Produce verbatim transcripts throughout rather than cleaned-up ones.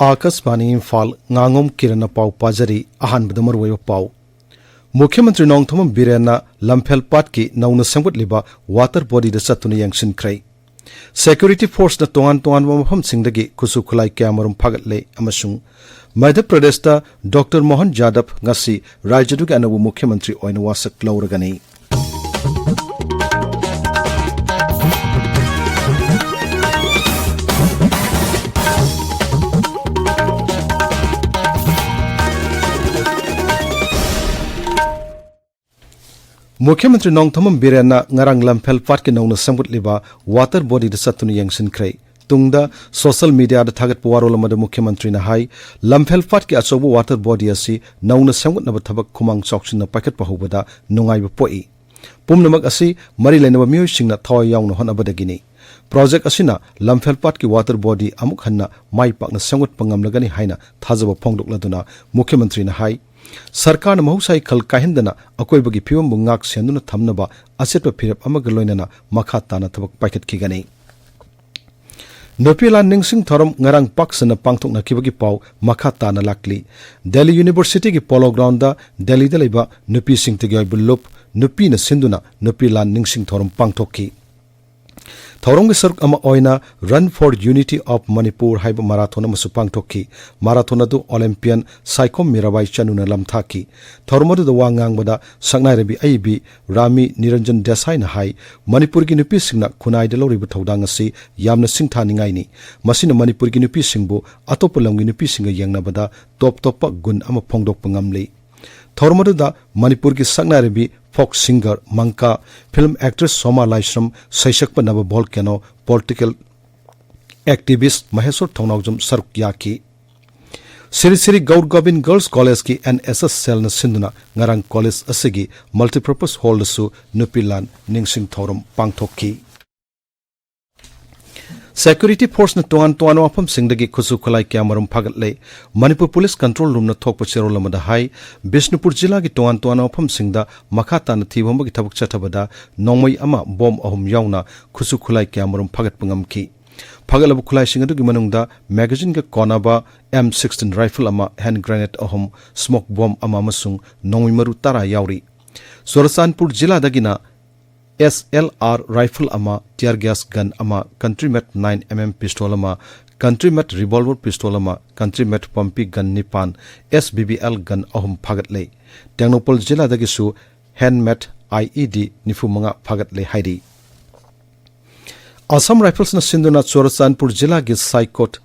ꯑꯥꯀꯥꯁꯕꯥꯅꯤ ꯏꯝꯐꯥꯜ, ꯉꯥꯉꯣꯝ ꯀꯤꯔꯟꯅ ꯄꯥꯎ ꯄꯥꯖꯔꯤ꯫ ꯑꯍꯥꯟꯕꯗ ꯃꯔꯨꯑꯣꯏꯕ ꯄꯥꯎ꯫ ꯃꯨꯈ꯭ꯌ ꯃꯟꯇ꯭ꯔꯤ ꯅꯣꯡꯊꯣꯝꯕꯝ ꯕꯤꯔꯦꯟꯅ ꯂꯝꯐꯦꯜ ꯄꯥꯠꯀꯤ ꯅꯧꯅ ꯁꯦꯝꯒꯠꯂꯤꯕ ꯋꯥꯇꯔ ꯕꯣꯗꯤꯗ ꯆꯠꯇꯨꯅ ꯌꯦꯡꯁꯤꯟꯈ꯭ꯔꯦ꯫ ꯁꯦꯀ꯭ꯌꯨꯔꯤꯇꯤ ꯐꯣꯔꯁꯅ ꯇꯣꯉꯥꯟ ꯇꯣꯉꯥꯟꯕ ꯃꯐꯝꯁꯤꯡꯗꯒꯤ ꯈꯨꯠꯁꯨ ꯈꯨꯠꯂꯥꯏ ꯀꯌꯥꯃꯔꯨꯝ ꯐꯥꯒꯠꯂꯦ ꯑꯃꯁꯨꯡ ꯃꯙ꯭ꯌ ꯄ꯭ꯔꯗꯦꯁꯇ ꯗꯣꯛꯇꯔ ꯃꯣꯍꯟ ꯌꯥꯗꯕ ꯉꯁꯤ ꯔꯥꯖ꯭ꯌꯗꯨꯒꯤ ꯑꯅꯧꯕ ꯃꯨꯈ꯭ꯌ ꯃꯟꯇ꯭ꯔꯤ ꯑꯣꯏꯅ ꯋꯥꯁꯛ ꯂꯧꯔꯒꯅꯤ꯫ ꯃꯨꯈ꯭ꯌ ꯃꯟꯇ꯭ꯔꯤ ꯅꯣꯡꯊꯣꯝꯕꯝ ꯕꯤꯔꯦꯟꯅ ꯉꯔꯥꯡ ꯂꯝꯐꯦꯜ ꯄꯥꯠꯀꯤ ꯅꯧꯅ ꯁꯦꯝꯒꯠꯂꯤꯕ ꯋꯥꯇꯔ ꯕꯣꯗꯤꯗ ꯆꯠꯇꯨꯅ ꯌꯦꯡꯁꯤꯟꯈ꯭ꯔꯦ꯫ ꯇꯨꯡꯗ ꯁꯣꯁꯤꯌꯦꯜ ꯃꯤꯗꯤꯌꯥꯗ ꯊꯥꯒꯠꯄ ꯋꯥꯔꯣꯜ ꯑꯃꯗ ꯃꯨꯈ꯭ꯌ ꯃꯟꯇ꯭ꯔꯤꯅ ꯍꯥꯏ, ꯂꯝꯐꯦꯜ ꯄꯥꯠꯀꯤ ꯑꯆꯧꯕ ꯋꯥꯇꯔ ꯕꯣꯗꯤ ꯑꯁꯤ ꯅꯧꯅ ꯁꯦꯝꯒꯠꯅꯕ ꯊꯕꯛ ꯈꯨꯃꯥꯡ ꯆꯥꯎꯁꯤꯟꯅ ꯄꯥꯏꯈꯠꯄ ꯍꯧꯕꯗ ꯅꯨꯡꯉꯥꯏꯕ ꯄꯣꯛꯏ꯫ ꯄꯨꯝꯅꯃꯛ ꯑꯁꯤ ꯃꯔꯤ ꯂꯩꯅꯕ ꯃꯤꯑꯣꯏꯁꯤꯡꯅ ꯊꯋꯥꯏ ꯌꯥꯎꯅ ꯍꯣꯠꯅꯕꯗꯒꯤꯅꯤ꯫ ꯄ꯭ꯔꯣꯖꯦꯛ ꯑꯁꯤꯅ ꯂꯝꯐꯦꯜ ꯄꯥꯠꯀꯤ ꯋꯥꯇꯔ ꯕꯣꯗꯤ ꯑꯃꯨꯛ ꯍꯟꯅ ꯃꯥꯏ ꯄꯥꯛꯅ ꯁꯦꯝꯒꯠꯄ ꯉꯝꯂꯒꯅꯤ ꯍꯥꯏꯅ ꯊꯥꯖꯕ ꯐꯣꯡꯗꯣꯛꯂꯗꯨꯅ ꯃꯨꯈ꯭ꯌ ꯃꯟꯇ꯭ꯔꯤꯅ ꯍꯥꯏ, ꯁꯔꯀꯥꯔꯅ ꯃꯍꯧꯁꯥꯒꯤ ꯈꯜ ꯀꯥꯏꯍꯟꯗꯅ ꯑꯀꯣꯏꯕꯒꯤ ꯐꯤꯕꯝꯕꯨ ꯉꯥꯛ ꯁꯦꯟꯗꯨꯅ ꯊꯝꯅꯕ ꯑꯆꯦꯠꯄ ꯐꯤꯔꯦꯞ ꯑꯃꯒ ꯂꯣꯏꯅꯅ ꯃꯈꯥ ꯇꯥꯅ ꯊꯕꯛ ꯄꯥꯏꯈꯠꯈꯤꯒꯅꯤ꯫ ꯅꯨꯄꯤ ꯂꯥꯟ ꯅꯤꯡꯁꯤꯡ ꯊꯧꯔꯝ ꯉꯔꯥꯡ ꯄꯥꯛ ꯁꯟꯅ ꯄꯥꯡꯊꯣꯛꯅꯈꯤꯕꯒꯤ ꯄꯥꯎ ꯃꯈꯥ ꯇꯥꯅ ꯂꯥꯛꯂꯤ꯫ ꯗꯦꯜꯂꯤ ꯌꯨꯅꯤꯚꯔꯁꯤꯇꯤꯒꯤ ꯄꯣꯂꯣ ꯒ꯭ꯔꯥꯎꯟꯗ ꯗꯦꯜꯂꯤꯗ ꯂꯩꯕ ꯅꯨꯄꯤꯁꯤꯡꯇꯒꯤ ꯑꯣꯏꯕ ꯂꯨꯞ ꯅꯨꯄꯤꯅ ꯁꯤꯟꯗꯨꯅ ꯅꯨꯄꯤ ꯂꯥꯟ ꯅꯤꯡꯁꯤꯡ ꯊꯧꯔꯝ ꯄꯥꯡꯊꯣꯛꯈꯤ꯫ ꯊꯧꯔꯝꯒꯤ ꯁꯔꯨꯛ ꯑꯃ ꯑꯣꯏꯅ Run for Unity of Manipur ꯍꯥꯏꯕ ꯃꯔꯥꯊꯣꯟ ꯑꯃꯁꯨ ꯄꯥꯡꯊꯣꯛꯈꯤ꯫ ꯃꯔꯥꯊꯣꯟ ꯑꯗꯨ ꯑꯣꯂꯦꯝꯄꯤꯌꯟ ꯁꯥꯏꯈꯣꯝ ꯃꯤꯔꯥꯕꯥꯏ ꯆꯅꯨꯅ ꯂꯝꯊꯥꯈꯤ꯫ ꯊꯧꯔꯝ ꯑꯗꯨꯗ ꯋꯥ ꯉꯥꯡꯕꯗ ꯁꯛꯅꯥꯏꯔꯕꯤ ꯑꯏꯕꯤ ꯔꯥꯃꯤ ꯅꯤꯔꯟꯖꯟ ꯗꯦꯁꯥꯏꯅ ꯍꯥꯏ, ꯃꯅꯤꯄꯨꯔꯒꯤ ꯅꯨꯄꯤꯁꯤꯡꯅ ꯈꯨꯟꯅꯥꯏꯗ ꯂꯧꯔꯤꯕ ꯊꯧꯗꯥꯡ ꯑꯁꯤ ꯌꯥꯝꯅ ꯁꯤꯡꯊꯥꯅꯤꯡꯉꯥꯏꯅꯤ꯫ ꯃꯁꯤꯅ ꯃꯅꯤꯄꯨꯔꯒꯤ ꯅꯨꯄꯤꯁꯤꯡꯕꯨ ꯑꯇꯣꯞꯄ ꯂꯝꯒꯤ ꯅꯨꯄꯤꯁꯤꯡꯒ ꯌꯦꯡꯅꯕꯗ ꯇꯣꯞ ꯇꯣꯞꯄ ꯒꯨꯟ ꯑꯃ ꯐꯣꯡꯗꯣꯛꯄ ꯉꯝꯂꯤ꯫ ꯊꯧꯔꯝ ꯑꯗꯨꯗ ꯃꯅꯤꯄꯨꯔꯒꯤ ꯁꯛꯅꯥꯏꯔꯕꯤ ꯐꯣꯛ ꯁꯤꯡꯒꯔ ꯃꯪꯀꯥ, ꯐꯤꯜꯝ ꯑꯦꯛꯇ꯭ꯔꯦꯁ ꯁꯣꯃꯥ ꯂꯥꯏꯁ꯭ꯔꯝ, ꯁꯩꯁꯛꯄ ꯅꯕ ꯚꯣꯜꯀꯦꯅꯣ, ꯄꯣꯂꯤꯇꯤꯀꯦꯜ ꯑꯦꯛꯇꯤꯚꯤꯁ꯭ꯠ ꯃꯍꯦꯁ꯭ꯋꯔ ꯊꯧꯅꯥꯎꯖꯝ ꯁꯔꯨꯛ ꯌꯥꯈꯤ꯫ ꯁ꯭ꯔꯤ ꯁ꯭ꯔꯤ ꯒꯧꯔ ꯒꯣꯕꯤꯟ ꯒꯔꯜꯁ ꯀꯣꯂꯦꯖꯀꯤ ꯑꯦꯟ ꯑꯦꯁ ꯑꯦꯁ ꯁꯦꯜꯅ ꯁꯤꯟꯗꯨꯅ ꯉꯔꯥꯡ ꯀꯣꯂꯦꯖ ꯑꯁꯤꯒꯤ ꯃꯜꯇꯤꯄꯔꯄꯁ ꯍꯣꯜꯗꯁꯨ ꯅꯨꯄꯤ ꯂꯥꯟ ꯅꯤꯡꯁꯤꯡ ꯊꯧꯔꯝ ꯄꯥꯡꯊꯣꯛꯈꯤ꯫ ꯁꯦꯀ꯭ꯌꯨꯔꯤꯇꯤ ꯐꯣꯔꯁꯅ ꯇꯣꯉꯥꯟ ꯇꯣꯉꯥꯟꯕ ꯃꯐꯝꯁꯤꯡꯗꯒꯤ ꯈꯨꯠꯁꯨ ꯈꯨꯠꯂꯥꯏ ꯀꯌꯥꯃꯔꯨꯝ ꯐꯥꯒꯠꯂꯦ꯫ ꯃꯅꯤꯄꯨꯔ ꯄꯨꯂꯤꯁ ꯀꯟꯇ꯭ꯔꯣꯜ ꯔꯨꯝꯅ ꯊꯣꯛꯄ ꯆꯦꯔꯣꯜ ꯑꯃꯗ ꯍꯥꯏ, ꯕꯤꯁꯅꯨꯄꯨꯔ ꯖꯤꯂꯥꯒꯤ ꯇꯣꯉꯥꯟ ꯇꯣꯉꯥꯟꯕ ꯃꯐꯝꯁꯤꯡꯗ ꯃꯈꯥ ꯇꯥꯅ ꯊꯤꯕ ꯍꯨꯝꯕꯒꯤ ꯊꯕꯛ ꯆꯠꯊꯕꯗ ꯅꯣꯡꯃꯩ ꯑꯃ, ꯕꯣꯝ ꯑꯍꯨꯝ ꯌꯥꯎꯅ ꯈꯨꯠꯁꯨ ꯈꯨꯠꯂꯥꯏ ꯀꯌꯥꯃꯔꯨꯝ ꯐꯥꯒꯠꯄ ꯉꯝꯈꯤ꯫ ꯐꯥꯒꯠꯂꯕ ꯈꯨꯠꯂꯥꯏꯁꯤꯡ ꯑꯗꯨꯒꯤ ꯃꯅꯨꯡꯗ magazineꯒ ꯀꯣꯟꯅꯕ M sixteen rifle ꯑꯃ, hand grenade ꯑꯍꯨꯝ, smoke bomb ꯑꯃ ꯑꯃꯁꯨꯡ ꯅꯣꯡꯃꯩ ꯃꯔꯨ ꯇꯔꯥ ꯌꯥꯎꯔꯤ꯫ ꯆꯨꯔꯆꯥꯟꯄꯨꯔ ꯖꯤꯂꯥꯗꯒꯤꯅ SLR rifle ꯑꯃ, tear gas gun ꯑꯃ, country made nine MM pistol ꯑꯃ, country made revolver pistol ꯑꯃ, country made pumpy gun ꯅꯤꯄꯥꯟ, SBBL gun ꯑꯍꯨꯝ ꯐꯥꯒꯠꯂꯦ꯫ ꯇꯦꯡꯅꯧꯄꯜ ꯖꯤꯂꯥꯗꯒꯤꯁꯨ handmade IED ꯅꯤꯐꯨ ꯃꯉꯥ ꯐꯥꯒꯠꯂꯦ ꯍꯥꯏꯔꯤ꯫ Assam Riflesꯅ ꯁꯤꯟꯗꯨꯅ ꯆꯨꯔꯆꯥꯟꯄꯨꯔ ꯖꯤꯂꯥꯒꯤ ꯁꯥꯏꯀꯣꯠ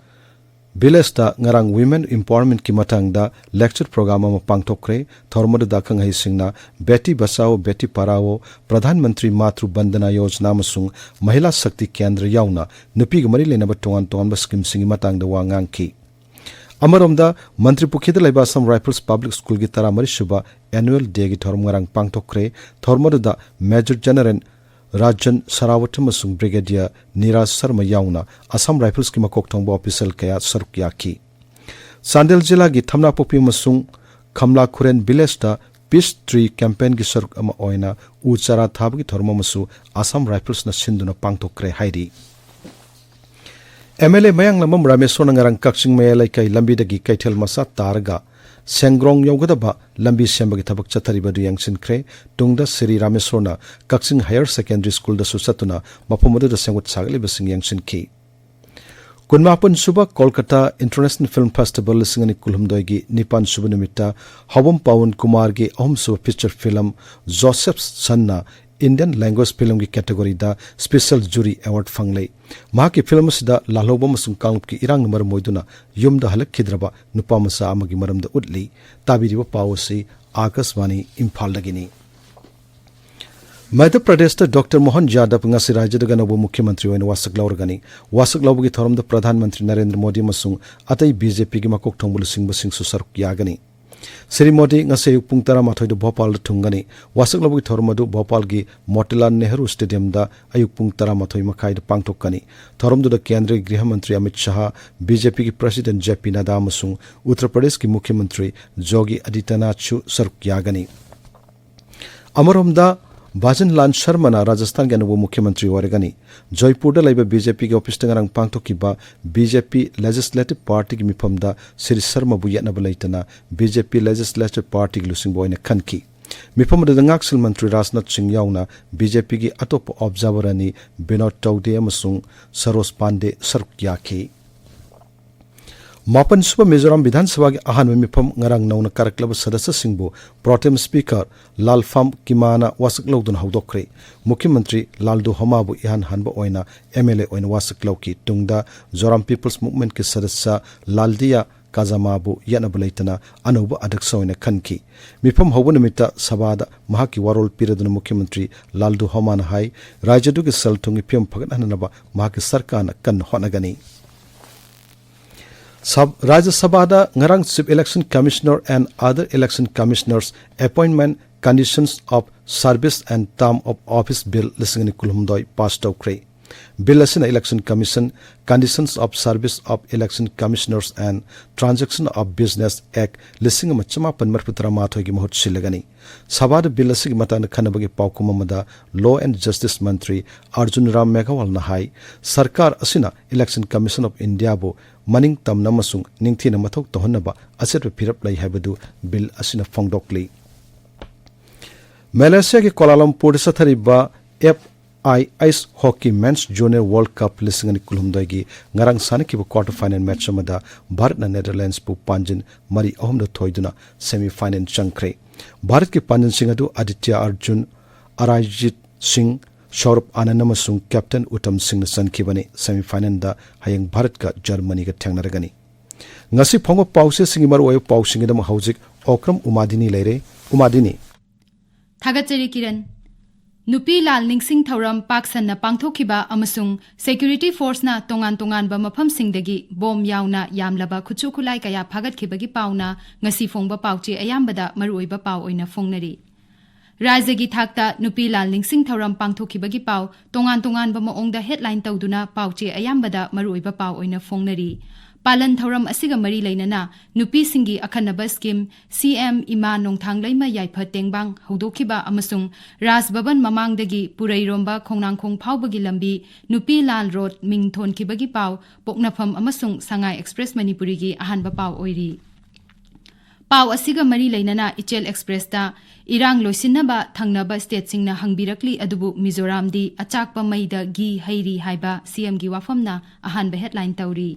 villageꯇ ꯉꯔꯥꯡ women empowermentꯀꯤ ꯃꯇꯥꯡꯗ lecture program ꯑꯃ ꯄꯥꯡꯊꯣꯛꯈ꯭ꯔꯦ꯫ ꯊꯧꯔꯝ ꯑꯗꯨꯗ ꯑꯈꯪ ꯑꯍꯩꯁꯤꯡꯅ Beti Bachao, Beti Padhao, Pradhan Mantri ꯃꯥꯇ꯭ꯔꯨ ꯕꯟꯗꯅꯥ ꯌꯣꯖꯅꯥ ꯑꯃꯁꯨꯡ ꯃꯍꯤꯂꯥ ꯁꯛꯇꯤ ꯀꯦꯟꯗ꯭ꯔ ꯌꯥꯎꯅ ꯅꯨꯄꯤꯒ ꯃꯔꯤ ꯂꯩꯅꯕ ꯇꯣꯉꯥꯟ ꯇꯣꯉꯥꯟꯕ schemeꯁꯤꯡꯒꯤ ꯃꯇꯥꯡꯗ ꯋꯥ ꯉꯥꯡꯈꯤ꯫ ꯑꯃꯔꯣꯝꯗ, ꯃꯟꯇ꯭ꯔꯤ ꯄꯨꯈ꯭ꯔꯤꯗ ꯂꯩꯕ Assam Rifles Public Schoolꯒꯤ ꯇꯔꯥꯃꯔꯤ ꯁꯨꯕ annual dayꯒꯤ ꯊꯧꯔꯝ ꯉꯔꯥꯡ ꯄꯥꯡꯊꯣꯛꯈ꯭ꯔꯦ꯫ ꯊꯧꯔꯝ ꯑꯗꯨꯗ Major General ꯔꯥꯖꯟ ꯁꯔꯥꯋꯠ ꯑꯃꯁꯨꯡ Brigadier ꯅꯤꯔꯥꯖ ꯁꯔꯃ ꯌꯥꯎꯅ Assam Riflesꯀꯤ ꯃꯀꯣꯛ ꯊꯣꯡꯕ official ꯀꯌꯥ ꯁꯔꯨꯛ ꯌꯥꯈꯤ꯫ ꯆꯥꯟꯗꯦꯜ ꯖꯤꯂꯥꯒꯤ ꯊꯝꯅꯥꯄꯣꯛꯄꯤ ꯑꯃꯁꯨꯡ ꯈꯝꯂꯥꯈꯨꯔꯦꯟ villageꯇ Peace Tree campaignꯒꯤ ꯁꯔꯨꯛ ꯑꯃ ꯑꯣꯏꯅ ꯎ ꯆꯥꯔꯥ ꯊꯥꯕꯒꯤ ꯊꯧꯔꯝ ꯑꯃꯁꯨ Assam Riflesꯅ ꯁꯤꯟꯗꯨꯅ ꯄꯥꯡꯊꯣꯛꯈ꯭ꯔꯦ ꯍꯥꯏꯔꯤ꯫ MLA ꯃꯌꯥꯡꯂꯝꯕꯝ ꯔꯥꯃꯦꯁꯣꯔꯅ ꯉꯔꯥꯡ ꯀꯛꯆꯤꯡ ꯃꯌꯥꯏ ꯂꯩꯀꯥꯏ ꯂꯝꯕꯤꯗꯒꯤ ꯀꯩꯊꯦꯜ ꯃꯆꯥ ꯇꯥꯔꯒ ꯁꯦꯡꯒ꯭ꯔꯣꯡ ꯌꯧꯒꯗꯕ ꯂꯝꯕꯤ ꯁꯦꯝꯕꯒꯤ ꯊꯕꯛ ꯆꯠꯊꯔꯤꯕ ꯑꯗꯨ ꯌꯦꯡꯁꯤꯟꯈ꯭ꯔꯦ꯫ ꯇꯨꯡꯗ ꯁ꯭ꯔꯤ ꯔꯥꯃꯦꯁꯣꯔꯅ ꯀꯛꯆꯤꯡ Higher Secondary Schoolꯗꯁꯨ ꯆꯠꯇꯨꯅ ꯃꯐꯝ ꯑꯗꯨꯗ ꯁꯦꯝꯒꯠ ꯁꯥꯒꯠꯂꯤꯕꯁꯤꯡ ꯌꯦꯡꯁꯤꯟꯈꯤ꯫ ꯀꯨꯟꯃꯥꯄꯟ ꯁꯨꯕ ꯀꯣꯜꯀꯇꯥ International Film Festival ꯂꯤꯁꯤꯡ ꯑꯅꯤ ꯀꯨꯟꯍꯨꯝꯗꯣꯏꯒꯤ ꯅꯤꯄꯥꯟ ꯁꯨꯕ ꯅꯨꯃꯤꯠꯇ ꯍꯥꯎꯕꯝ ꯄꯥꯋꯟ ꯀꯨꯃꯥꯔꯒꯤ ꯑꯍꯨꯝ ꯁꯨꯕ feature film Joseph's Sonꯅ Indian language filmꯒꯤ categoryꯗ special jury award ꯐꯪꯂꯦ꯫ ꯃꯍꯥꯛꯀꯤ film ꯑꯁꯤꯗ ꯂꯥꯜꯍꯧꯕ ꯑꯃꯁꯨꯡ ꯀꯥꯡꯂꯨꯞꯀꯤ ꯏꯔꯥꯡꯅ ꯃꯔꯝ ꯑꯣꯏꯗꯨꯅ ꯌꯨꯝꯗ ꯍꯜꯂꯛꯈꯤꯗ꯭ꯔꯕ ꯅꯨꯄꯥ ꯃꯆꯥ ꯑꯃꯒꯤ ꯃꯔꯝꯗ ꯎꯠꯂꯤ꯫ ꯇꯥꯕꯤꯔꯤꯕ ꯄꯥꯎ ꯑꯁꯤ ꯑꯥꯀꯥꯁꯕꯥꯅꯤ ꯏꯝꯐꯥꯜꯗꯒꯤꯅꯤ꯫ ꯃꯙ꯭ꯌ ꯄ꯭ꯔꯗꯦꯁꯇ ꯗꯣꯛꯇꯔ ꯃꯣꯍꯟ ꯌꯥꯗꯕ ꯉꯁꯤ ꯔꯥꯖ꯭ꯌꯗꯨꯒꯤ ꯑꯅꯧꯕ ꯃꯨꯈ꯭ꯌ ꯃꯟꯇ꯭ꯔꯤ ꯑꯣꯏꯅ ꯋꯥꯁꯛ ꯂꯧꯔꯒꯅꯤ꯫ ꯋꯥꯁꯛ ꯂꯧꯕꯒꯤ ꯊꯧꯔꯝꯗ ꯄ꯭ꯔꯙꯥꯟ ꯃꯟꯇ꯭ꯔꯤ ꯅꯔꯦꯟꯗ꯭ꯔ ꯃꯣꯗꯤ ꯑꯃꯁꯨꯡ ꯑꯇꯩ BJPꯒꯤ ꯃꯀꯣꯛ ꯊꯣꯡꯕ ꯂꯨꯆꯤꯡꯕꯁꯤꯡꯁꯨ ꯁꯔꯨꯛ ꯌꯥꯒꯅꯤ꯫ ꯁ꯭ꯔꯤ ꯃꯣꯗꯤ ꯉꯁꯤ ꯑꯌꯨꯛ ꯄꯨꯡ ꯇꯔꯥꯃꯥꯊꯣꯏꯗ ꯚꯣꯄꯥꯜꯗ ꯊꯨꯡꯒꯅꯤ꯫ ꯋꯥꯁꯛ ꯂꯧꯕꯒꯤ ꯊꯧꯔꯝ ꯑꯗꯨ ꯚꯣꯄꯥꯜꯒꯤ ꯃꯣꯇꯤꯂꯥꯜ ꯅꯦꯍꯔꯨ ꯁ꯭ꯇꯦꯗꯤꯌꯝꯗ ꯑꯌꯨꯛ ꯄꯨꯡ ꯇꯔꯥꯃꯥꯊꯣꯏ ꯃꯈꯥꯏꯗ ꯄꯥꯡꯊꯣꯛꯀꯅꯤ꯫ ꯊꯧꯔꯝꯗꯨꯗ ꯀꯦꯟꯗ꯭ꯔꯒꯤ ꯒ꯭ꯔꯤꯍ ꯃꯟꯇ꯭ꯔꯤ ꯑꯃꯤꯠ ꯁꯍꯥ, BJPꯒꯤ president JP ꯅꯗꯥ ꯑꯃꯁꯨꯡ ꯎꯠꯇꯔ ꯄ꯭ꯔꯗꯦꯁꯀꯤ ꯃꯨꯈ꯭ꯌ ꯃꯟꯇ꯭ꯔꯤ ꯖꯣꯒꯤ ꯑꯗꯤꯇ꯭ꯌꯅꯥꯊꯁꯨ ꯁꯔꯨꯛ ꯌꯥꯒꯅꯤ꯫ ꯑꯃꯔꯣꯝꯗ, ꯚꯖꯟ ꯂꯥꯜ ꯁꯔꯃꯅ ꯔꯥꯖꯁꯊꯥꯟꯒꯤ ꯑꯅꯧꯕ ꯃꯨꯈ꯭ꯌ ꯃꯟꯇ꯭ꯔꯤ ꯑꯣꯏꯔꯒꯅꯤ꯫ ꯖꯣꯏꯄꯨꯔꯗ ꯂꯩꯕ ꯕꯤ ꯖꯦ ꯄꯤꯒꯤ ꯑꯣꯐꯤꯁꯇ ꯉꯔꯥꯡ ꯄꯥꯡꯊꯣꯛꯈꯤꯕ ꯕꯤ ꯖꯦ ꯄꯤ ꯂꯦꯖꯤꯁꯂꯦꯇꯤꯚ ꯄꯥꯔꯇꯤꯒꯤ ꯃꯤꯐꯝꯗ ꯁ꯭ꯔꯤ ꯁꯔꯃꯕꯨ ꯌꯦꯠꯅꯕ ꯂꯩꯇꯅ ꯕꯤ ꯖꯦ ꯄꯤ ꯂꯦꯖꯤꯁꯂꯦꯇꯤꯚ ꯄꯥꯔꯇꯤꯒꯤ ꯂꯨꯆꯤꯡꯕ ꯑꯣꯏꯅ ꯈꯟꯈꯤ꯫ ꯃꯤꯐꯝ ꯑꯗꯨꯗ ꯉꯥꯛꯁꯦꯜ ꯃꯟꯇ꯭ꯔꯤ ꯔꯥꯖꯅꯥꯊ ꯁꯤꯡ ꯌꯥꯎꯅ ꯕꯤ ꯖꯦ ꯄꯤꯒꯤ ꯑꯇꯣꯞꯄ ꯑꯣꯕꯖꯥꯔꯚꯔ ꯑꯅꯤ ꯕꯤꯅꯣꯗ ꯇꯧꯗꯦ ꯑꯃꯁꯨꯡ ꯁꯔꯣꯖ ꯄꯥꯟꯗꯦ ꯁꯔꯨꯛ ꯌꯥꯈꯤ꯫ ꯃꯥꯄꯟ ꯁꯨꯕ ꯃꯤꯖꯣꯔꯥꯝ ꯕꯤꯙꯥꯟ ꯁꯚꯥꯒꯤ ꯑꯍꯥꯟꯕ ꯃꯤꯐꯝ ꯉꯔꯥꯡ ꯅꯧꯅ ꯀꯥꯔꯛꯂꯕ ꯁꯗꯁ꯭ꯌꯁꯤꯡꯕꯨ ꯄ꯭ꯔꯣꯇꯦꯝ ꯁ꯭ꯄꯤꯀꯔ ꯂꯥꯜꯐꯥꯝ ꯀꯤꯃꯥꯅ ꯋꯥꯁꯛ ꯂꯧꯗꯨꯅ ꯍꯧꯗꯣꯛꯈ꯭ꯔꯦ꯫ ꯃꯨꯈ꯭ꯌ ꯃꯟꯇ꯭ꯔꯤ ꯂꯥꯜꯗꯨ ꯍꯣꯃꯥꯕꯨ ꯏꯍꯥꯟ ꯍꯥꯟꯕ ꯑꯣꯏꯅ ꯑꯦꯝ ꯑꯦꯜ ꯑꯦ ꯑꯣꯏꯅ ꯋꯥꯁꯛ ꯂꯧꯈꯤ꯫ ꯇꯨꯡꯗ ꯖꯣꯔꯥꯝ ꯄꯤꯄꯜꯁ ꯃꯨꯚꯃꯦꯟꯠꯀꯤ ꯁꯗꯁ꯭ꯌ ꯂꯥꯜꯗꯤꯌꯥ ꯀꯥꯖꯥꯃꯥꯕꯨ ꯌꯦꯠꯅꯕ ꯂꯩꯇꯅ ꯑꯅꯧꯕ ꯑꯗ꯭ꯌꯛꯁ ꯑꯣꯏꯅ ꯈꯟꯈꯤ꯫ ꯃꯤꯐꯝ ꯍꯧꯕ ꯅꯨꯃꯤꯠꯇ ꯁꯚꯥꯗ ꯃꯍꯥꯛꯀꯤ ꯋꯥꯔꯣꯜ ꯄꯤꯔꯗꯨꯅ ꯃꯨꯈ꯭ꯌ ꯃꯟꯇ꯭ꯔꯤ ꯂꯥꯜꯗꯨ ꯍꯣꯃꯥꯅ ꯍꯥꯏ, ꯔꯥꯖ꯭ꯌꯗꯨꯒꯤ ꯁꯦꯜ ꯊꯨꯝꯒꯤ ꯐꯤꯕꯝ ꯐꯒꯠꯍꯟꯅꯕ ꯃꯍꯥꯛꯀꯤ ꯁꯔꯀꯥꯔꯅ ꯀꯟꯅ ꯍꯣꯠꯅꯒꯅꯤ꯫ ꯁꯕ-, ꯔꯥꯖ꯭ꯌ ꯁꯚꯥꯗ ꯉꯔꯥꯡ Chief Election Commissioner and Other Election Commissioners Appointment, Conditions of Service and Term of Office Bill ꯂꯤꯁꯤꯡ ꯑꯅꯤ ꯀꯨꯟꯍꯨꯝꯗꯣꯏ ꯄꯥꯁ ꯇꯧꯈ꯭ꯔꯦ꯫ ꯕꯤꯜ ꯑꯁꯤꯅ Election Commission, Conditions of Service of Election Commissioners and Transaction of Business Act ꯂꯤꯁꯤꯡ ꯑꯃ ꯆꯃꯥꯄꯟ ꯃꯔꯤꯐꯨ ꯇꯔꯥꯃꯥꯊꯣꯏꯒꯤ ꯃꯍꯨꯠ ꯁꯤꯜꯂꯒꯅꯤ꯫ ꯁꯚꯥꯗ ꯕꯤꯜ ꯑꯁꯤꯒꯤ ꯃꯇꯥꯡꯗ ꯈꯟꯅꯕꯒꯤ ꯄꯥꯎꯈꯨꯝ ꯑꯃꯗ Law and Justice ꯃꯟꯇ꯭ꯔꯤ ꯑꯔꯖꯨꯟ ꯔꯥꯝ ꯃꯦꯘꯋꯥꯜꯅ ꯍꯥꯏ, ꯁꯔꯀꯥꯔ ꯑꯁꯤꯅ Election Commission of Indiaꯕꯨ ꯃꯅꯤꯡ ꯇꯝꯅ ꯑꯃꯁꯨꯡ ꯅꯤꯡꯊꯤꯅ ꯃꯊꯧ ꯇꯧꯍꯟꯅꯕ ꯑꯆꯦꯠꯄ ꯐꯤꯔꯦꯞ ꯂꯩ ꯍꯥꯏꯕꯗꯨ ꯕꯤꯜ ꯑꯁꯤꯅ ꯐꯣꯡꯗꯣꯛꯂꯤ꯫ ꯃꯦꯂꯦꯁꯤꯌꯥꯒꯤ ꯀꯣꯂꯥꯂꯝꯄꯨꯔꯗ ꯆꯠꯊꯔꯤꯕ F I H hockey men's junior world cup ꯂꯤꯁꯤꯡ ꯑꯅꯤ ꯀꯨꯟꯍꯨꯝꯗꯣꯏꯒꯤ ꯉꯔꯥꯡ ꯁꯥꯟꯅꯈꯤꯕ ꯀ꯭ꯋꯥꯔꯇꯔ ꯐꯥꯏꯅꯦꯜ ꯃꯦꯆ ꯑꯃꯗ ꯚꯥꯔꯠꯅ ꯅꯦꯗꯔꯂꯦꯟꯁꯄꯨ ꯄꯥꯟꯖꯤꯟ ꯃꯔꯤ ꯑꯍꯨꯝꯗ ꯊꯣꯏꯗꯨꯅ ꯁꯦꯃꯤ ꯐꯥꯏꯅꯦꯜ ꯆꯪꯈ꯭ꯔꯦ꯫ ꯚꯥꯔꯠꯀꯤ ꯄꯥꯟꯖꯤꯟꯁꯤꯡ ꯑꯗꯨ ꯑꯗꯤꯇ꯭ꯌ ꯑꯔꯖꯨꯟ, ꯑꯔꯥꯏꯖꯤꯠ ꯁꯤꯡ, ꯁꯧꯔꯚ ꯑꯥꯅꯟꯗ ꯑꯃꯁꯨꯡ ꯀꯦꯞꯇꯦꯟ ꯎꯇꯝ ꯁꯤꯡꯅ ꯆꯟꯈꯤꯕꯅꯤ꯫ ꯁꯦꯃꯤ ꯐꯥꯏꯅꯦꯜꯗ ꯍꯌꯦꯡ ꯚꯥꯔꯠꯀ ꯖꯔꯃꯅꯤꯒ ꯊꯦꯡꯅꯔꯒꯅꯤ꯫ ꯉꯁꯤ ꯐꯣꯡꯕ ꯄꯥꯎꯆꯦꯁꯤꯡꯒꯤ ꯃꯔꯨꯑꯣꯏꯕ ꯄꯥꯎꯁꯤꯡꯒꯤꯗꯃꯛ ꯍꯧꯖꯤꯛ ꯑꯣꯀ꯭ꯔꯝ ꯎꯃꯥꯗꯤꯅꯤ ꯂꯩꯔꯦ꯫ ꯎꯃꯥꯗꯤꯅꯤ꯫ ꯊꯥꯒꯠꯆꯔꯤ ꯀꯤꯔꯟ꯫ ꯅꯨꯄꯤ ꯂꯥꯜ ꯅꯤꯡꯁꯤꯡ ꯊꯧꯔꯝ ꯄꯥꯛ ꯁꯟꯅ ꯄꯥꯡꯊꯣꯛꯈꯤꯕ ꯑꯃꯁꯨꯡ ꯁꯦꯀ꯭ꯌꯨꯔꯤꯇꯤ ꯐꯣꯔꯁꯅ ꯇꯣꯉꯥꯟ ꯇꯣꯉꯥꯟꯕ ꯃꯐꯝꯁꯤꯡꯗꯒꯤ ꯕꯣꯝ ꯌꯥꯎꯅ ꯌꯥꯝꯂꯕ ꯈꯨꯠꯁꯨ ꯈꯨꯠꯂꯥꯏ ꯀꯌꯥ ꯐꯥꯒꯠꯈꯤꯕꯒꯤ ꯄꯥꯎꯅ ꯉꯁꯤ ꯐꯣꯡꯕ ꯄꯥꯎꯆꯦ ꯑꯌꯥꯝꯕꯗ ꯃꯔꯨꯑꯣꯏꯕ ꯄꯥꯎ ꯑꯣꯏꯅ ꯐꯣꯡꯅꯔꯤ꯫ ꯔꯥꯖ꯭ꯌꯒꯤ ꯊꯥꯛꯇ ꯅꯨꯄꯤ ꯂꯥꯜ ꯅꯤꯡꯁꯤꯡ ꯊꯧꯔꯝ ꯄꯥꯡꯊꯣꯛꯈꯤꯕꯒꯤ ꯄꯥꯎ ꯇꯣꯉꯥꯟ ꯇꯣꯉꯥꯟꯕ ꯃꯑꯣꯡꯗ ꯍꯦꯗꯂꯥꯏꯟ ꯇꯧꯗꯨꯅ ꯄꯥꯎꯆꯦ ꯑꯌꯥꯝꯕꯗ ꯃꯔꯨꯑꯣꯏꯕ ꯄꯥꯎ ꯑꯣꯏꯅ ꯐꯣꯡꯅꯔꯤ꯫ ꯄꯥꯂꯟ ꯊꯧꯔꯝ ꯑꯁꯤꯒ ꯃꯔꯤ ꯂꯩꯅꯅ ꯅꯨꯄꯤꯁꯤꯡꯒꯤ ꯑꯈꯟꯅꯕ ꯁ꯭ꯀꯤꯝ ꯁꯤ ꯑꯦꯝ ꯏꯃꯥ ꯅꯣꯡꯊꯥꯡꯂꯩꯃ ꯌꯥꯏꯐ ꯇꯦꯡꯕꯥꯡ ꯍꯧꯗꯣꯛꯈꯤꯕ ꯑꯃꯁꯨꯡ ꯔꯥꯖ ꯚꯕꯟ ꯃꯃꯥꯡꯗꯒꯤ ꯄꯨꯔꯩꯔꯣꯝꯕ ꯈꯣꯡꯅꯥꯡꯈꯣꯡ ꯐꯥꯎꯕꯒꯤ ꯂꯝꯕꯤ ꯅꯨꯄꯤ ꯂꯥꯜ ꯔꯣꯗ ꯃꯤꯡ ꯊꯣꯟꯈꯤꯕꯒꯤ ꯄꯥꯎ ꯄꯣꯛꯅꯐꯝ ꯑꯃꯁꯨꯡ ꯁꯉꯥꯏ ꯑꯦꯛꯁꯄ꯭ꯔꯦꯁ ꯃꯅꯤꯄꯨꯔꯤꯒꯤ ꯑꯍꯥꯟꯕ ꯄꯥꯎ ꯑꯣꯏꯔꯤ꯫ ꯄꯥꯎ ꯑꯁꯤꯒ ꯃꯔꯤ ꯂꯩꯅꯅ ꯏꯆꯦꯜ ꯑꯦꯛꯁꯄ꯭ꯔꯦꯁꯇ ꯏꯔꯥꯡ ꯂꯣꯏꯁꯤꯟꯅꯕ ꯊꯪꯅꯕ ꯁ꯭ꯇꯦꯠꯁꯤꯡꯅ ꯍꯪꯕꯤꯔꯛꯂꯤ, ꯑꯗꯨꯕꯨ ꯃꯤꯖꯣꯔꯥꯝꯗꯤ ꯑꯆꯥꯛꯄ ꯃꯩꯗ ꯘꯤ ꯍꯩꯔꯤ ꯍꯥꯏꯕ ꯁꯤ ꯑꯦꯝꯒꯤ ꯋꯥꯐꯝꯅ ꯑꯍꯥꯟꯕ ꯍꯦꯗꯂꯥꯏꯟ ꯇꯧꯔꯤ꯫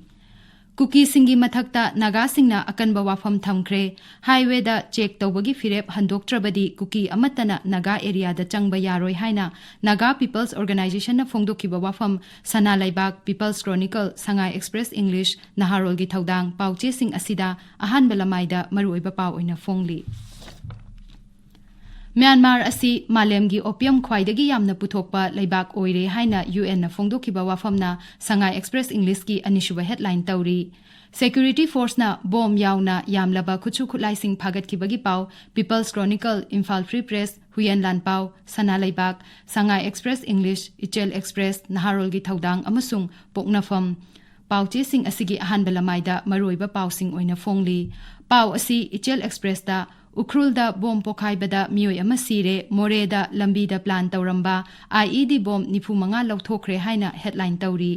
ꯀꯨꯀꯤꯁꯤꯡꯒꯤ ꯃꯊꯛꯇ ꯅꯥꯒꯥꯁꯤꯡꯅ ꯑꯀꯟꯕ ꯋꯥꯐꯝ ꯊꯝꯈ꯭ꯔꯦ꯫ ꯍꯥꯏꯋꯦꯗ ꯆꯦꯛ ꯇꯧꯕꯒꯤ ꯐꯤꯔꯦꯞ ꯍꯟꯗꯣꯛꯇ꯭ꯔꯕꯗꯤ ꯀꯨꯀꯤ ꯑꯃꯠꯇꯅ ꯅꯥꯒꯥ ꯑꯦꯔꯤꯌꯥꯗ ꯆꯪꯕ ꯌꯥꯔꯣꯏ ꯍꯥꯏꯅ ꯅꯥꯒꯥ ꯄꯤꯄꯜꯁ ꯑꯣꯔꯒꯅꯥꯏꯖꯦꯁꯟꯅ ꯐꯣꯡꯗꯣꯛꯈꯤꯕ ꯋꯥꯐꯝ ꯁꯅꯥ ꯂꯩꯕꯥꯛ, ꯄꯤꯄꯜꯁ ꯀ꯭ꯔꯣꯅꯤꯀꯜ, ꯁꯉꯥꯏ ꯑꯦꯛꯁꯄ꯭ꯔꯦꯁ ꯏꯪꯂꯤꯁ, ꯅꯍꯥꯔꯣꯜꯒꯤ ꯊꯧꯗꯥꯡ ꯄꯥꯎꯆꯦꯁꯤꯡ ꯑꯁꯤꯗ ꯑꯍꯥꯟꯕ ꯂꯃꯥꯏꯗ ꯃꯔꯨꯑꯣꯏꯕ ꯄꯥꯎ ꯑꯣꯏꯅ ꯐꯣꯡꯂꯤ꯫ ꯃ꯭ꯌꯥꯟꯃꯥꯔ ꯑꯁꯤ ꯃꯥꯂꯦꯝꯒꯤ ꯑꯣꯄꯤꯌꯝ ꯈ꯭ꯋꯥꯏꯗꯒꯤ ꯌꯥꯝꯅ ꯄꯨꯊꯣꯛꯄ ꯂꯩꯕꯥꯛ ꯑꯣꯏꯔꯦ ꯍꯥꯏꯅ ꯌꯨ ꯑꯦꯟꯅ ꯐꯣꯡꯗꯣꯛꯈꯤꯕ ꯋꯥꯐꯝꯅ ꯁꯉꯥꯏ ꯑꯦꯛꯁꯄ꯭ꯔꯦꯁ ꯏꯪꯂꯤꯁꯀꯤ ꯑꯅꯤꯁꯨꯕ ꯍꯦꯗꯂꯥꯏꯟ ꯇꯧꯔꯤ꯫ ꯁꯦꯀ꯭ꯌꯨꯔꯤꯇꯤ ꯐꯣꯔꯁꯅ ꯕꯣꯝ ꯌꯥꯎꯅ ꯌꯥꯝꯂꯕ ꯈꯨꯠꯁꯨ ꯈꯨꯠꯂꯥꯏꯁꯤꯡ ꯐꯥꯒꯠꯈꯤꯕꯒꯤ ꯄꯥꯎ peoples chronicle, Imphal free press, ꯍꯨꯏꯌꯦꯟ ꯂꯥꯟꯄꯥꯎ, ꯁꯅꯥ ꯂꯩꯕꯥꯛ, ꯁꯉꯥꯏ ꯑꯦꯛꯁꯄ꯭ꯔꯦꯁ ꯏꯪꯂꯤꯁ, ꯏꯆꯦꯜ ꯑꯦꯛꯁꯄ꯭ꯔꯦꯁ, ꯅꯍꯥꯔꯣꯜꯒꯤ ꯊꯧꯗꯥꯡ ꯑꯃꯁꯨꯡ ꯄꯣꯛꯅꯐꯝ ꯄꯥꯎꯆꯦꯁꯤꯡ ꯑꯁꯤꯒꯤ ꯑꯍꯥꯟꯕ ꯂꯃꯥꯏꯗ ꯃꯔꯨꯑꯣꯏꯕ ꯄꯥꯎꯁꯤꯡ ꯑꯣꯏꯅ ꯐꯣꯡꯂꯤ꯫ ꯄꯥꯎ ꯑꯁꯤ ꯏꯆꯦꯜ ꯑꯦꯛꯁꯄ꯭ꯔꯦꯁꯇ ꯎꯈ꯭ꯔꯨꯜꯗ ꯕꯣꯝ ꯄꯣꯈꯥꯏꯕꯗ ꯃꯤꯑꯣꯏ ꯑꯃ ꯁꯤꯔꯦ, ꯃꯣꯔꯦꯗ ꯂꯝꯕꯤꯗ ꯄ꯭ꯂꯥꯟ ꯇꯧꯔꯝꯕ ꯑꯥꯏ ꯏ ꯗꯤ ꯕꯣꯝ ꯅꯤꯐꯨ ꯃꯉꯥ ꯂꯧꯊꯣꯛꯈ꯭ꯔꯦ ꯍꯥꯏꯅ ꯍꯦꯗꯂꯥꯏꯟ ꯇꯧꯔꯤ꯫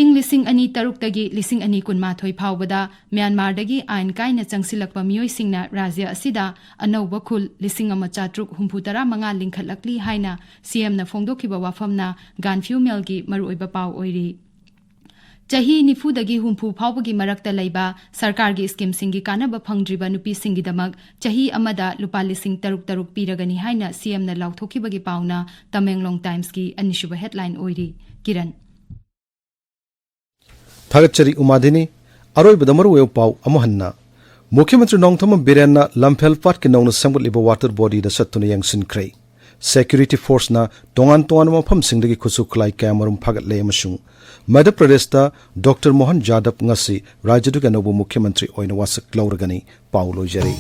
ꯏꯪ ꯂꯤꯁꯤꯡ ꯑꯅꯤ ꯇꯔꯨꯛꯇꯒꯤ ꯂꯤꯁꯤꯡ ꯑꯅꯤ ꯀꯨꯟꯃꯥꯊꯣꯏ ꯐꯥꯎꯕꯗ ꯃ꯭ꯌꯥꯟꯃꯥꯔꯗꯒꯤ ꯑꯥꯏꯟ ꯀꯥꯏꯅ ꯆꯪꯁꯤꯜꯂꯛꯄ ꯃꯤꯑꯣꯏꯁꯤꯡꯅ ꯔꯥꯖ꯭ꯌ ꯑꯁꯤꯗ ꯑꯅꯧꯕ ꯈꯨꯜ ꯂꯤꯁꯤꯡ ꯑꯃ ꯆꯥꯇ꯭ꯔꯨꯛ ꯍꯨꯝꯐꯨ ꯇꯔꯥ ꯃꯉꯥ ꯂꯤꯡꯈꯠꯂꯛꯂꯤ ꯍꯥꯏꯅ ꯁꯤ ꯑꯦꯝꯅ ꯐꯣꯡꯗꯣꯛꯈꯤꯕ ꯋꯥꯐꯝꯅ ꯒꯥꯟꯐ꯭ꯌꯨ ꯃꯦꯜꯒꯤ ꯃꯔꯨꯑꯣꯏꯕ ꯄꯥꯎ ꯑꯣꯏꯔꯤ꯫ ꯆꯍꯤ ꯅꯤꯐꯨꯗꯒꯤ ꯍꯨꯝꯐꯨ ꯐꯥꯎꯕꯒꯤ ꯃꯔꯛꯇ ꯂꯩꯕ ꯁꯔꯀꯥꯔꯒꯤ ꯁ꯭ꯀꯤꯝꯁꯤꯡꯒꯤ ꯀꯥꯟꯅꯕ ꯐꯪꯗ꯭ꯔꯤꯕ ꯅꯨꯄꯤꯁꯤꯡꯒꯤꯗꯃꯛ ꯆꯍꯤ ꯑꯃꯗ ꯂꯨꯄꯥ ꯂꯤꯁꯤꯡ ꯇꯔꯨꯛ ꯇꯔꯨꯛ ꯄꯤꯔꯒꯅꯤ ꯍꯥꯏꯅ ꯁꯤ ꯑꯦꯝꯅ ꯂꯥꯎꯊꯣꯛꯈꯤꯕꯒꯤ ꯄꯥꯎꯅ ꯇꯃꯦꯡꯂꯣꯡ ꯇꯥꯏꯝꯁꯀꯤ ꯑꯅꯤꯁꯨꯕ ꯍꯦꯗꯂꯥꯏꯟ ꯑꯣꯏꯔꯤ꯫ ꯀꯤꯔꯟ꯫ ꯊꯥꯒꯠꯆꯔꯤ ꯎꯃꯥꯗꯤꯅꯤ꯫ ꯑꯔꯣꯏꯕꯗ ꯃꯔꯨꯑꯣꯏꯕ ꯄꯥꯎ ꯑꯃꯨꯛ ꯍꯟꯅ꯫ ꯃꯨꯈ꯭ꯌ ꯃꯟꯇ꯭ꯔꯤ ꯅꯣꯡꯊꯣꯝꯕꯝ ꯕꯤꯔꯦꯟꯅ ꯂꯝꯐꯦꯜ ꯄꯥꯠꯀꯤ ꯅꯧꯅ ꯁꯦꯝꯒꯠꯂꯤꯕ ꯋꯥꯇꯔ ꯕꯣꯗꯤꯗ ꯆꯠꯇꯨꯅ ꯌꯦꯡꯁꯤꯟꯈ꯭ꯔꯦ꯫ ꯁꯦꯀ꯭ꯌꯨꯔꯤꯇꯤ ꯐꯣꯔꯁꯅ ꯇꯣꯉꯥꯟ ꯇꯣꯉꯥꯟꯕ ꯃꯐꯝꯁꯤꯡꯗꯒꯤ ꯈꯨꯠꯁꯨ ꯈꯨꯠꯂꯥꯏ ꯀꯌꯥꯃꯔꯨꯝ ꯐꯥꯒꯠꯂꯦ ꯑꯃꯁꯨꯡ ꯃꯙ꯭ꯌ ꯄ꯭ꯔꯗꯦꯁꯇ ꯗꯣꯛꯇꯔ ꯃꯣꯍꯟ ꯌꯥꯗꯕ ꯉꯁꯤ ꯔꯥꯖ꯭ꯌꯗꯨꯒꯤ ꯑꯅꯧꯕ ꯃꯨꯈ꯭ꯌ ꯃꯟꯇ꯭ꯔꯤ ꯑꯣꯏꯅ ꯋꯥꯁꯛ ꯂꯧꯔꯒꯅꯤ꯫ ꯄꯥꯎ ꯂꯣꯏꯖꯔꯦ꯫